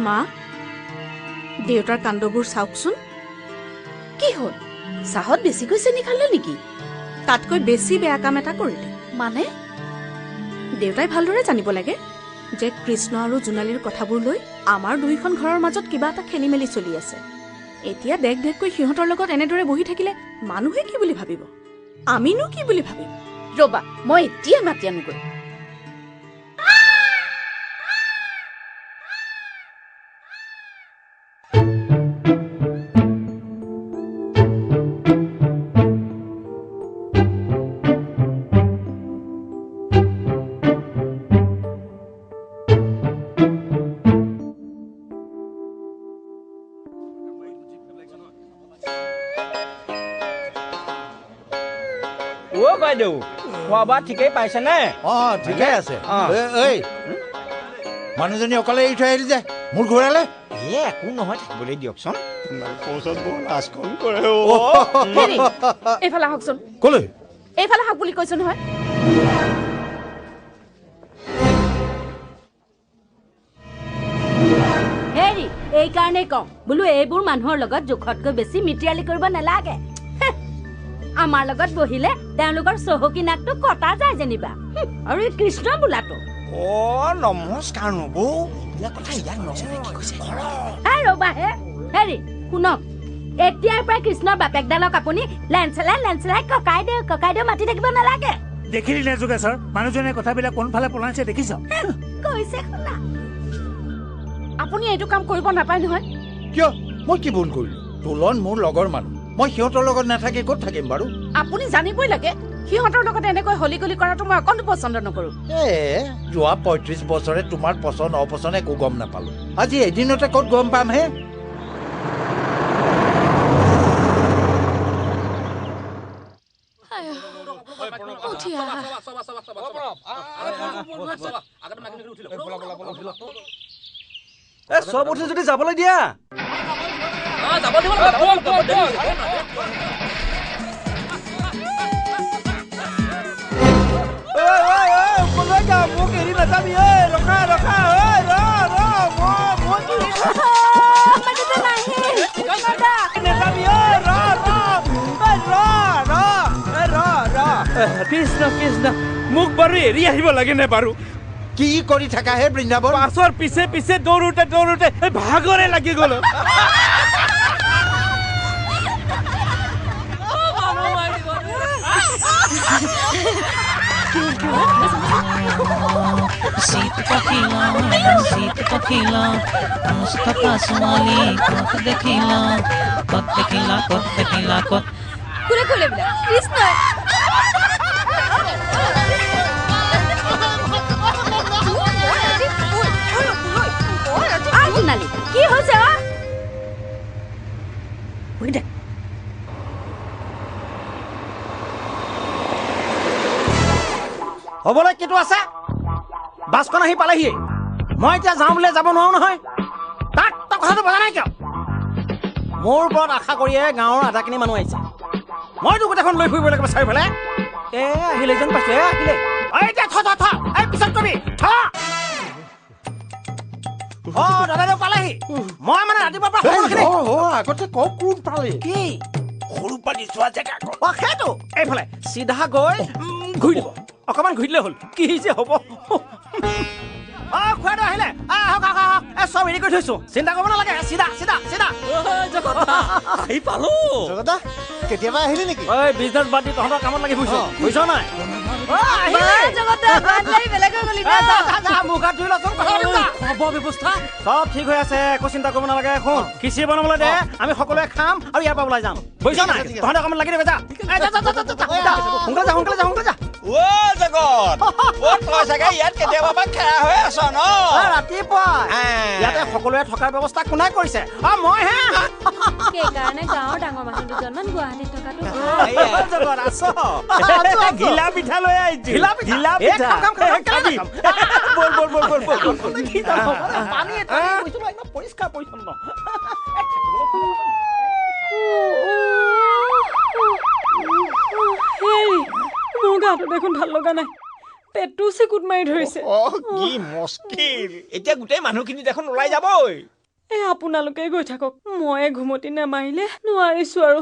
মা, দেউতাৰ কাণ্ডবোৰ চাওকচোন। কি হ'ল? চাহত বেছিকৈ চেনি খালে নেকি? তাতকৈ বেছি বেয়া কাম এটা কৰিলে। মানে? দেউতাই ভালদৰে জানিব লাগে যে কৃষ্ণ আৰু জোনালীৰ কথাবোৰ লৈ আমাৰ দুয়োখন ঘৰৰ মাজত কিবা এটা খেলি মেলি চলি আছে। এতিয়া দেখ দেখকৈ সিহঁতৰ লগত এনেদৰে বহি থাকিলে মানুহে কি বুলি ভাবিব? আমিনো কি বুলি ভাবিম? ৰবা, মই এতিয়া মাতি আনোগৈ। বাইদেউ, খোৱা বোৱা ঠিকেই পাইছেনে? অঁ, ঠিকেই আছে। এই মানুহজনী অকলে এৰি থৈ আহিলি যে মোৰ ঘূৰালে। এ একো নহয়, থাকিবলৈ দিয়কচোন। এইফালে আহকচোন। কলৈ? এইফালে আহক বুলি কৈছো নহয়। হেৰি, এইকাৰণেই কওঁ বোলো এইবোৰ মানুহৰ লগত জোখতকৈ বেছি মিতিৰালি কৰিব নালাগে। আমাৰ লগত বহিলে তেওঁলোকৰ চহকী নাকটো কটা যায় যেনিবা। আৰু এই কৃষ্ণ বোলাটো। অ নমস্কাৰ নবৌ, এইবিলাক কথা ইয়াক নজনে কি কৈছে। ৰ'বা হে, হেৰি শুনক, এতিয়াৰ পৰা কৃষ্ণৰ বাপেকডালক আপুনি লেঞ্চেলাই লেঞ্চেলাই ককাইদেউ ককাইদেউ মাতি থাকিব নালাগে। দেখিলি নে যোগেশ্বৰ, মানুহজনে কথাবিলাক কোনফালে পলাইছে দেখিছ? কৈছে শুনা, আপুনি এইটো কাম কৰিব নাপায় নহয়। কিয়? মই কি ভুল কৰিলো? তোলন মোৰ লগৰ মানুহ, মই সিহঁতৰ লগত নাথাকি ক'ত থাকিম বাৰু? আপুনি জানিবই লাগে সিহঁতৰ লগত এনেকৈ হলিগলি কৰাটো মই অকণো পচন্দ নকৰো। এ যোৱা 35 বছৰে তোমাৰ পচন্দ অপচন্দ একো গম নাপালো, আজি এদিনতে ক'ত গম পাম হে? চব উঠি যদি যাবলৈ দিয়া। মোক এৰি নাযাবি ঐ, ৰখা ৰখা ঐ, ৰ ৰ, নাযাবি ঐ, ৰ ৰ ৰ ৰ ৰ ৰ। কৃষ্ণ কৃষ্ণ, মোক বাৰু এৰি আহিব লাগেনে বাৰু? কি কৰি থাকা হে বৃন্দাবন? বাছৰ পিছে পিছে দৌৰোতে দৌৰোতে ভাগৰে লাগি গ'ল। শীত পখিলা শীত পখিলা থকা ছোৱালী ক'ত দেখিলা, ক'ত দেখিলা, ক'ত দেখিলা, ক'ত? কোনে ক'লে বোলে? কৃষ্ণই। কি হৈছে? হ'বলৈ কিটো আছে? বাছখন আহি পালেহি, মই এতিয়া যাওঁ বুলিলে যাব নোৱাৰো নহয়। তাক তই কথাটো বুজা নাই কিয়? মোৰ ওপৰত আশা কৰিয়ে গাঁৱৰ আধাখিনি মানুহ আহিছে, মইতো গোটেইখন লৈ ফুৰিব লাগিব চাৰিওফালে। এ আহিলে যেন পাইছো, এ আহিলে। এতিয়া থ থ থ, এই পিছত কবি থ। অ দাদাদেউ পালেহি। মই মানে ৰাতিপুৱাৰ পৰা আগতে কওক কোন পালে? কি সৰু পানী যোৱা জেগা? অ সেইটো এইফালে চিধা গৈ ঘূৰি দিব, অকণমান ঘূৰি দিলে হ'ল। কি যে হ'ব। অ খুৱাটো আহিলে, আহক আহক আহক, এই চব ৰেডি কৰি থৈছো, চিন্তা কৰিব নালাগে। চিধা চিধা চিধা। আহি পালো। জগতা, কেতিয়াবা আহিলি নেকি? ঐ বিজনেছ বাদ দি তহঁতৰ কামত লাগি ফুৰিছো, বুজিছ নাই? চব ঠিক হৈ আছে, একো চিন্তা কৰিব নালাগে। শুন, খিচিৰি বনাবলৈ দে, আমি সকলোৱে খাম আৰু ইয়াৰ পৰা ওলাই যাম, বুজিছ নাই? তহঁতে অকণমান লাগি দিবি, যা সোনকালে যা, সোনকালে যা, সোনকালে যা। অ জগত, অ তই চাগে ইয়াত কেতিয়াবা পৰা খেৰা হৈ আছ ন? ৰাতিপুৱা ইয়াতে সকলোৱে থকাৰ ব্যৱস্থা কোনে কৰিছে? অ মইহে। সেইকাৰণে গাঁৱৰ ডাঙৰ মানুহ দুজনমান গুৱাহাটীত থকাটো জগত। আছ ঘিলা পিঠা লৈ আহিছো, ঘিলা পিঠা। বল বল বল বল বল, পানী একদম পৰিষ্কাৰ পৰিচ্ছন্ন। মোৰ গাটো দেখোন ভাল লগা নাই, পেটটো চিকুট মাৰি ধৰিছে। কি মুস্কিল, এতিয়া গোটেই মানুহখিনি দেখোন ওলাই যাবই। এই আপোনালোকে গৈ থাকক, মই ঘুমতি নামাৰিলে নোৱাৰিছো আৰু।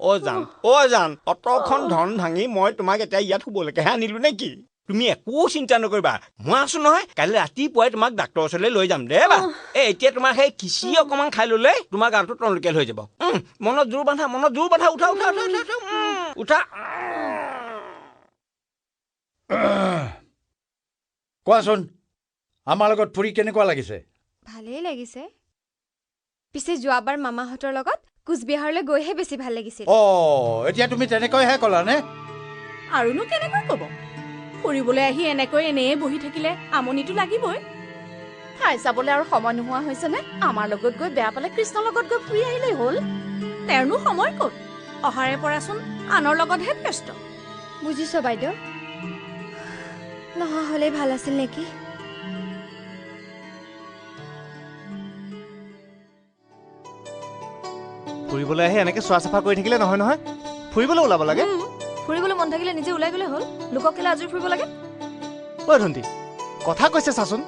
অ জান, অ জান, অতখন ধন ভাঙি মই তোমাক এতিয়া ইয়াত শুবলৈকেহে আনিলো নেকি? তুমি একো চিন্তা নকৰিবা, মই আছো নহয়। কাইলৈ ৰাতিপুৱাই তোমাক ডাক্তৰৰ ওচৰলৈ লৈ যাম দে বা। এই এতিয়া তোমাৰ সেই খিচি অকণমান খাই ল'লে তোমাৰ গাটো টনকিয়াল হৈ যাব। মনত জোৰ বান্ধা, মনত জোৰ বান্ধা, উঠা উঠা উঠা উঠা উঠা। কোৱাচোন, আমাৰ লগত ফুৰি কেনেকুৱা লাগিছে? ভালেই লাগিছে। পিছে যোৱাবাৰ মামাহঁতৰ লগত কোচবিহাৰলৈ গৈহে বেছি ভাল লাগিছিল। অ, এতিয়া তুমি তেনেকৈহে ক'লা নে? আৰুনো কেনেকৈ ক'ব? ফুৰিবলৈ আহি এনেকৈ এনেয়ে বহি থাকিলে আমনিটো লাগিবই। ঠাই চাবলৈ আৰু সময় নোহোৱা হৈছেনে? আমাৰ লগত গৈ বেয়া পালে কৃষ্ণৰ লগত গৈ ফুৰি আহিলেই হ'ল। তেওঁৰনো সময় ক'ত? অহাৰে পৰাচোন আনৰ লগতহে ব্যস্ত। বুজিছ বাইদেউ, নহা হ'লেই ভাল আছিল নেকি? ফুৰিবলৈ আহি এনেকৈ চোৱা চাফা কৰি থাকিলে নহয় নহয়, ফুৰিবলৈ ওলাব লাগে। ফুৰিবলৈ মন থাকিলে নিজে ওলাই গ'লে হ'ল, লোকক কেলে আজৰি ফুৰিব লাগে? ঐ ধন্তি, কথা কৈছে চাচোন,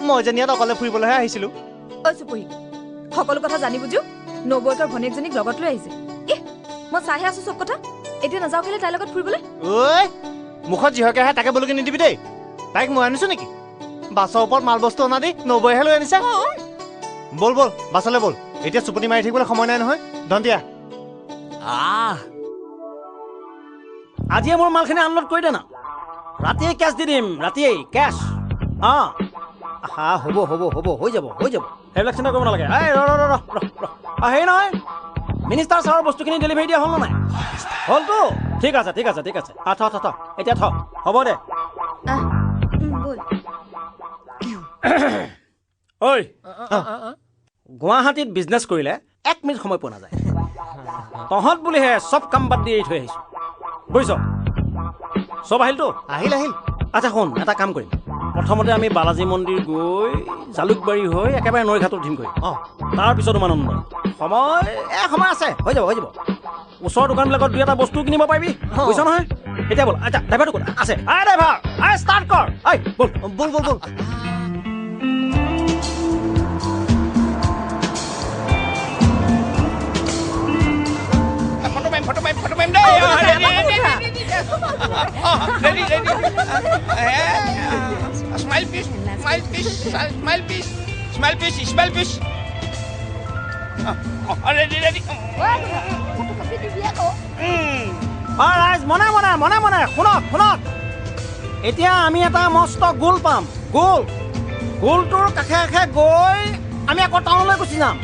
মই যেন ইয়াত অকলে ফুৰিবলৈহে আহিছিলোঁ। ঐ চুপুহি, সকলো কথা জানি বুজিও নবৌৱেকৰ ভনীয়েকজনীক লগত লৈ আহিছে। ইহ, মই চাইহে আছো চব কথা। এতিয়া নাযাওঁ কেলে তাইৰ লগত ফুৰিবলৈ? ঐ, মুখত যিহকে আহে তাকে বলকি নিদিবি দেই। তাইক মই আনিছো নেকি? বাছৰ ওপৰত মাল বস্তু অনা দি নবৌৱেহে লৈ আনিছে। ব'ল ব'ল, বাছলৈ ব'ল, এতিয়া চুপনি মাৰি থাকিবলৈ সময় নাই নহয়। ধন্তিয়া, আহ, আজিয়ে মোৰ মালখিনি আনলোড কৰি দে না, ৰাতিয়ে কেছ দি দিম, ৰাতিয়েই কেছ। অঁ, হা, হ'ব হ'ব হ'ব, হৈ যাব হৈ যাব, সেইবিলাক চিন্তা কৰিব নালাগে। এই ৰ ৰ ৰ ৰ ৰ, হেৰি নহয়, মিনিষ্টাৰ ছাৰৰ বস্তুখিনি ডেলিভাৰী দিয়া হ'ল নে নাই? হ'লতো? ঠিক আছে ঠিক আছে ঠিক আছে, থ থ থ, এতিয়া থ, হ'ব দে। ঐ, গুৱাহাটীত বিজনেছ কৰিলে এক মিনিট সময় পোৱা নাযায়। তহঁত বুলিহে চব কাম বাদ দি এৰি থৈ আহিছোঁ, বুজিছ? চব আহিলতো? আহিল আহিল। আচ্ছা শুন, এটা কাম কৰিম। প্ৰথমতে আমি বালাজী মন্দিৰ গৈ জালুকবাৰী হৈ একেবাৰে নৈ ঘাটত উঠিমগৈ। অঁ, তাৰপিছত উমানন্দ। সময় সময় আছে, হৈ যাব হৈ যাব। ওচৰৰ দোকানবিলাকত দুই এটা বস্তু কিনিব পাৰিবি, বুজিছ নহয়? এতিয়া ব'ল। আচ্ছা, ড্ৰাইভাৰটো ক'ত আছে? আই ড্ৰাইভাৰ, আই ষ্টাৰ্ট কৰ। ঐ ব'ল ব'ল ব'ল ব'ল। ফটো মাৰিম, ফটো মাৰিম দেই। Ready ready. Smile please, smile please, smile please, smile please, smile please. Ready ready. অ ৰাইজ, মনে মনে মনে মনে শুনক শুনক। এতিয়া আমি এটা মস্ত গোল পাম। গোল গোলটোৰ কাষে কাষে গৈ আমি আকৌ টাউনলৈ গুচি যাম।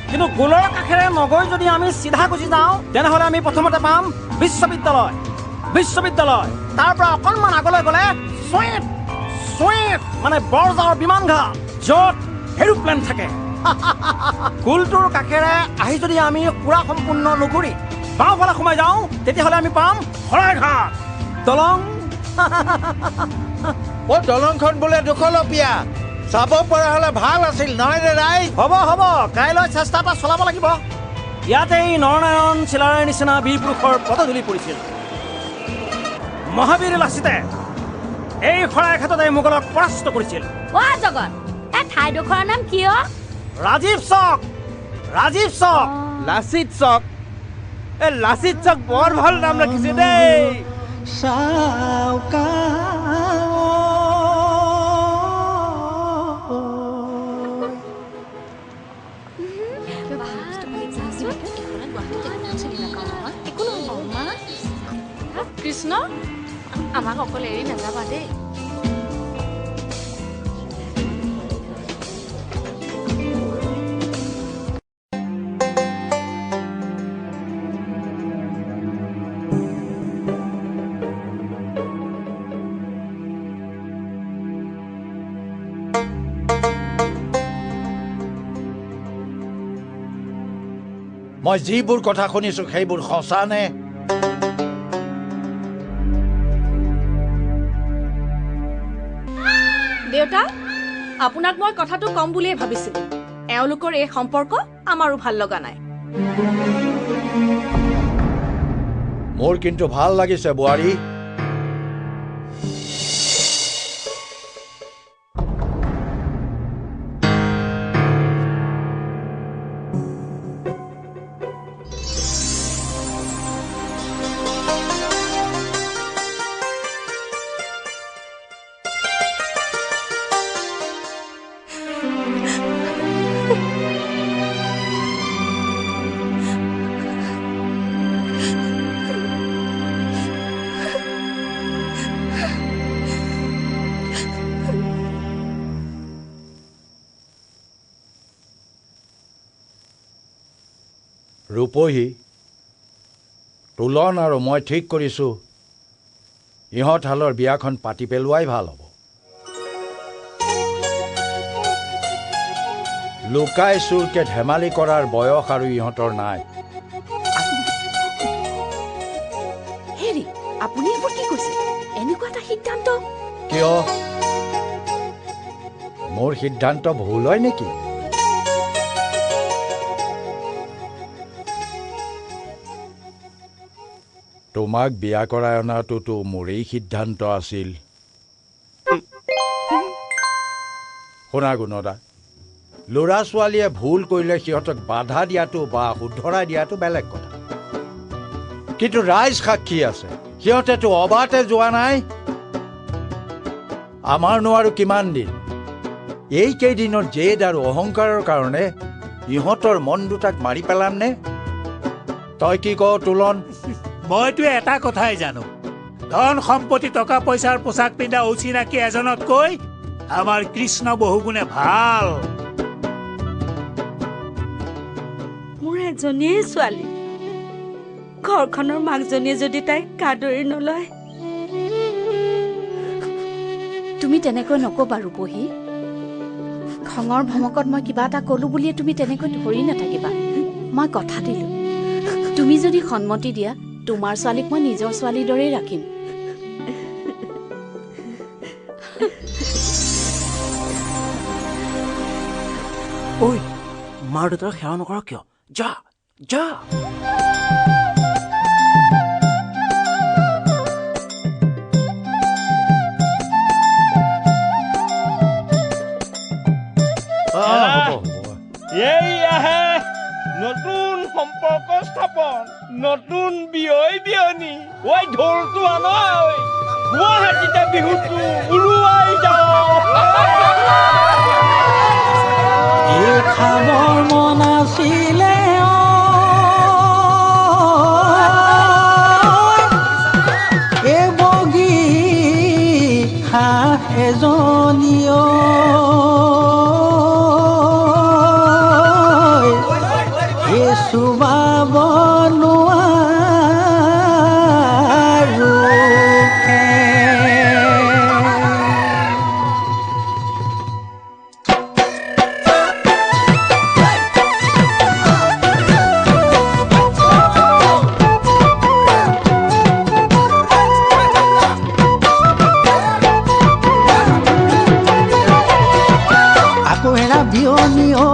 কিন্তু গোলৰ কাষেৰে নগৈ যদি আমি চিধা গুচি যাওঁ, তেনেহ'লে আমি প্ৰথমতে পাম বিশ্ববিদ্যালয়। বিশ্ববিদ্যালয়, তাৰ পৰা অকণমান আগলৈ গ'লে চুইট চুইট মানে বৰজাৱৰ বিমান ঘাট, য'ত এৰোপ্লেন থাকে। গোলটোৰ কাষেৰে আহি যদি আমি পুৰা সম্পূৰ্ণ নুঘূৰি বাওঁফালে সোমাই যাওঁ, তেতিয়াহ'লে আমি পাম শৰাইঘাট দলং। অ, দলংখন বোলে দুখলপীয়া, চাব পৰা হ'লে ভাল আছিল নহয় ৰে ৰাইজ? হ'ব হ'ব, কাইলৈ চেষ্টা এটা চলাব লাগিব। ইয়াতেই নৰনাৰায়ণ চিলাৰায়ৰ নিচিনা বীৰ পুৰুষৰ পদধূলি পৰিছিল। মহাবীৰ লাচিতে এই শৰাইঘাটতে মোগলক পৰাস্ত কৰিছিল। অ জগত, এই ঠাইডোখৰৰ নাম কি? অ, ৰাজীৱ চক। ৰাজীৱ চক, লাচিত চক। এই লাচিত চক বৰ ভাল নাম ৰাখিছে দেই। কৃষ্ণ, আমাক অকল এৰি নাযাবা দেই। মই যিবোৰ কথা শুনিছো সেইবোৰ সঁচা নে? দেউতা, আপোনাক মই কথাটো কম বুলিয়ে ভাবিছিলো। এওঁলোকৰ এই সম্পৰ্ক আমাৰো ভাল লগা নাই। মোৰ কিন্তু ভাল লাগিছে বোৱাৰী। ৰূপহী, তোলন আৰু মই ঠিক কৰিছোঁ, ইহঁত হালৰ বিয়াখন পাতি পেলোৱাই ভাল হ'ব। লুকাই চুৰকে ধেমালি কৰাৰ বয়স আৰু ইহঁতৰ নাই। হেৰি, আপুনি এইবোৰ কি কৈছে? এনেকুৱা এটা সিদ্ধান্ত? কিয়, মোৰ সিদ্ধান্ত ভুল হয় নেকি? তোমাক বিয়া কৰাই অনাটোতো মোৰেই সিদ্ধান্ত আছিল। শুনা গুণদা, ল'ৰা ছোৱালীয়ে ভুল কৰিলে সিহঁতক বাধা দিয়াটো বা শুধৰাই দিয়াটো বেলেগ কথা, কিন্তু ৰাইজ সাক্ষী আছে, সিহঁতেতো অবাতে যোৱা নাই। আমাৰনো আৰু কিমান দিন? এইকেইদিনত জেদ আৰু অহংকাৰৰ কাৰণে ইহঁতৰ মন দুটাক মাৰি পেলামনে? তই কি কওঁ তোলন? মইতো এটা কথাই জানো, ধন সম্পত্তি টকা পইচাৰ পোচাক পিন্ধা অচিনাকি এজনতকৈ আমাৰ কৃষ্ণ বহুগুণে ভাল। মোৰ এজনীয়ে ছোৱালী, ঘৰখনৰ মাকজনীয়ে যদি তাইক আদৰি নলয়। তুমি তেনেকৈ নকবা ৰূপহী, খঙৰ ভমকত মই কিবা এটা কলো বুলিয়ে তুমি তেনেকৈ ধৰি নাথাকিবা। মই কথা দিলো, তুমি যদি সন্মতি দিয়া তোমাৰ ছোৱালীক মই নিজৰ ছোৱালীৰ দৰেই ৰাখিম। ঐ, মাৰ দেউতাক সেৱা নকৰ কিয়? যা যা। এইয়াহে নতুন সম্পৰ্ক স্থাপন, নতুন বিয়ৈ বিয়নী। ঐ ঢোলটো আন, গুৱাহাটীতে বিহুটো উৰুৱাই যাওঁ। খাবৰ মন আছিলে এ বগী হাঁহ এজনী, চুবাব নোৱাৰো। আকৌ হেৰা বিয়নী ঐ,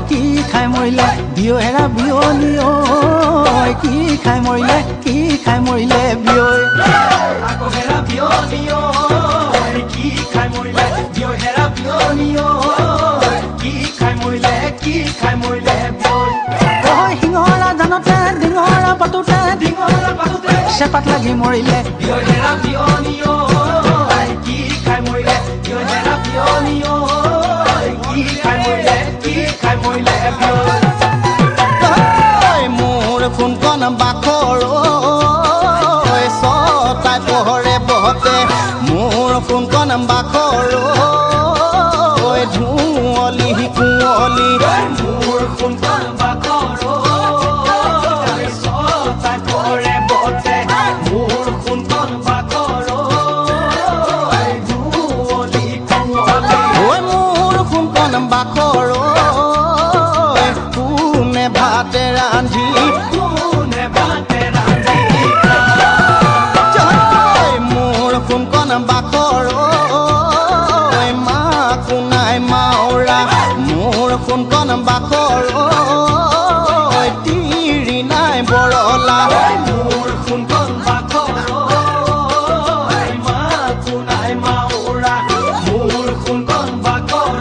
কি খাই মৰিলে? বিয় হেৰা বিয়নী ঐ, কি খাই মৰিলে? কি খাই মৰিলে বিয়ৈ? আকৌ হেৰা বিয়নী ঐ, কি খাই মৰিলে? বিয় হেৰা বিয়নী ঐ, কি খাই মৰিলে? কি খাই মৰিলে বিয়ৈ? ঐ শিঙৰা জানতে ডিঙৰা পাতোতে, ডিঙৰা পাতোতে চেপাত লাগি মৰিলে। বিয় হেৰা বিয়নী ঐ, কি খাই মৰিলে? বিয় হেৰা বিয়নী ঐ, কি খাই মৰিলে? কি খাই মৰিলে বিয়ৈ? মোৰ সোণকণ বাখৰ ছটাই পোহৰে বহতে, মোৰ সোণকণ বাখৰ ধুঁৱলি কুঁৱলি, মোৰ সোণকণ বাখৰ ছটাই পোহৰে বহতে, মোৰ সোণকণ বাখৰ ধুঁৱলি কুঁৱলি। মোৰ সোণকণ বাখৰ কোনে ভাতে ৰান্ধি, কোনে ভাতে ৰান্ধি? মোৰ সোণকণ বাখৰ মাকো নাই মাওৰা, মোৰ সোণকণ বাখৰ তিৰি নাই বৰলা, মোৰ সোণকণ বাখৰ মাকো নাই মাওৰা, মোৰ সোণকণ বাখৰ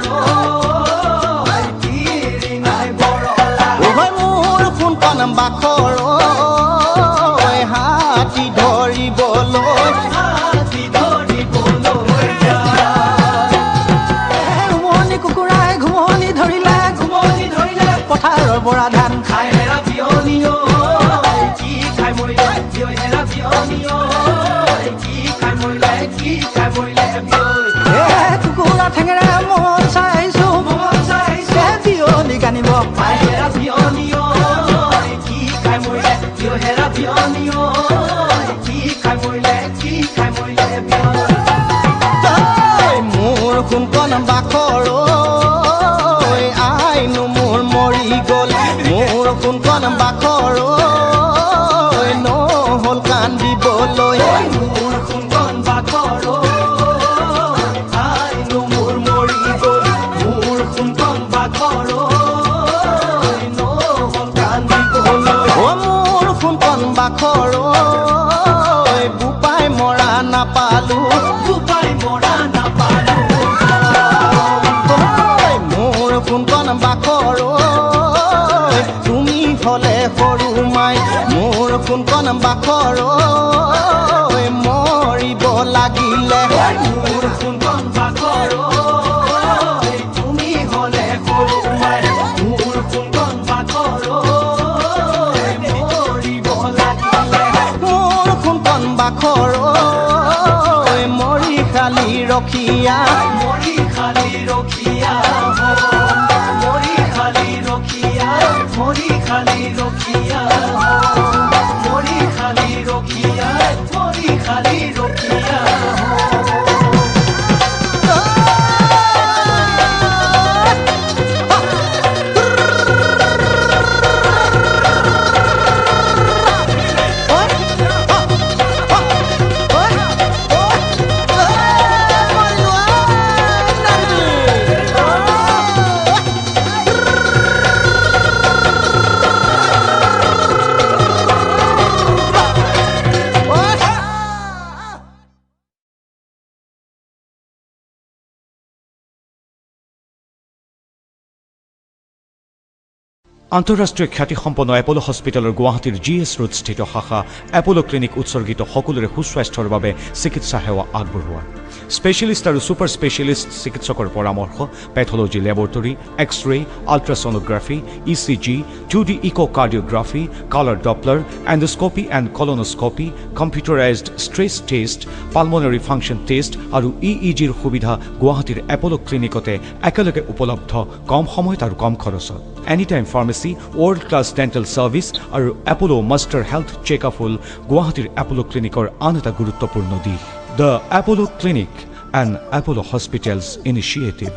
তিৰি নাই বৰলা। মোৰ সোণকণ বাখৰ হাতী ধৰিবলৈ, হাতী ধৰিবলৈ। উমনি কুকুৰাই ঘুমনি ধৰিলে, ঘুমনি ধৰিলে পথাৰৰ বৰা ধান খাই হেৰা বিয়নী ঐ, কি খাই মৰিলে? বিয়ৈ হেৰা বিয়নী ঐ, কি খাই মৰিলে? কি খাই মৰিলে বিয়ৈ? এ কুকুৰা ঠেঙেৰা মন চাইছো, মন চাইছো বিয়নী গানিব পাই হেৰা বিয়নী ঐ, বিয়নী ঐ কি খাই মৰিলে কি খাই মৰিলে বিয়নী মোৰ সোণকণ বাখৰ ঐ আইনো মোৰ মৰি গ'ল মোৰ সোণকণ বাখৰ ঐ নহ'ল কান্দিবলৈ মোৰ সোণকণ বাখৰ আইনো মোৰ মৰি গ'ল মোৰ সোণকণ বাখৰ নহ'ল কান্দিবলৈ অ মোৰ সোণকণ বাখৰ ঐ বোপাই মৰা নাপালো বোপাই মৰা নাপালো মোৰ সোণকণ বাখৰ ঐ তুমি হলে সৰু মাই মোৰ সোণকণ বাখৰ ঐ মৰিব লাগিলে মোৰ সোণকণ বাখৰ ঐ তুমি হলে সৰু মাই মোৰ সোণকণ বাখৰ ঐ মৰিব লাগিলে মোৰ সোণকণ বাখৰ ঐ মৰি খালি ৰখিয়া মৰি খালি ৰখিয়া মৰি খালি ৰখিয়া মৰি খালি ৰখিয়া মৰি খালি ৰখিয়া মৰি খালি ৰখিয়া। আন্তঃৰাষ্ট্ৰীয় খ্যাতিসম্পন্ন এপ'ল' হস্পিটেলৰ গুৱাহাটীৰ জি এছ ৰোডস্থিত শাখা এপ'ল' ক্লিনিক উৎসৰ্গিত সকলোৰে সুস্বাস্থ্যৰ বাবে চিকিৎসা সেৱা আগবঢ়োৱা। স্পেচিয়েলিষ্ট আৰু ছুপাৰ স্পেচিয়েলিষ্ট চিকিৎসকৰ পৰামৰ্শ, pathology laboratory, X-ray, ultrasonography, ECG, 2D echocardiography, colour Doppler, endoscopy and colonoscopy, computerised stress test, pulmonary function test আৰু ই ই জিৰ সুবিধা গুৱাহাটীৰ এপ'ল' ক্লিনিকতে একেলগে উপলব্ধ, কম সময়ত আৰু কম খৰচত। Any time pharmacy, world class dental service আৰু Apollo master health checkup হ'ল গুৱাহাটীৰ এপ'ল' ক্লিনিকৰ আন এটা গুৰুত্বপূৰ্ণ দিশ। The Apollo Clinic and Apollo Hospitals initiative.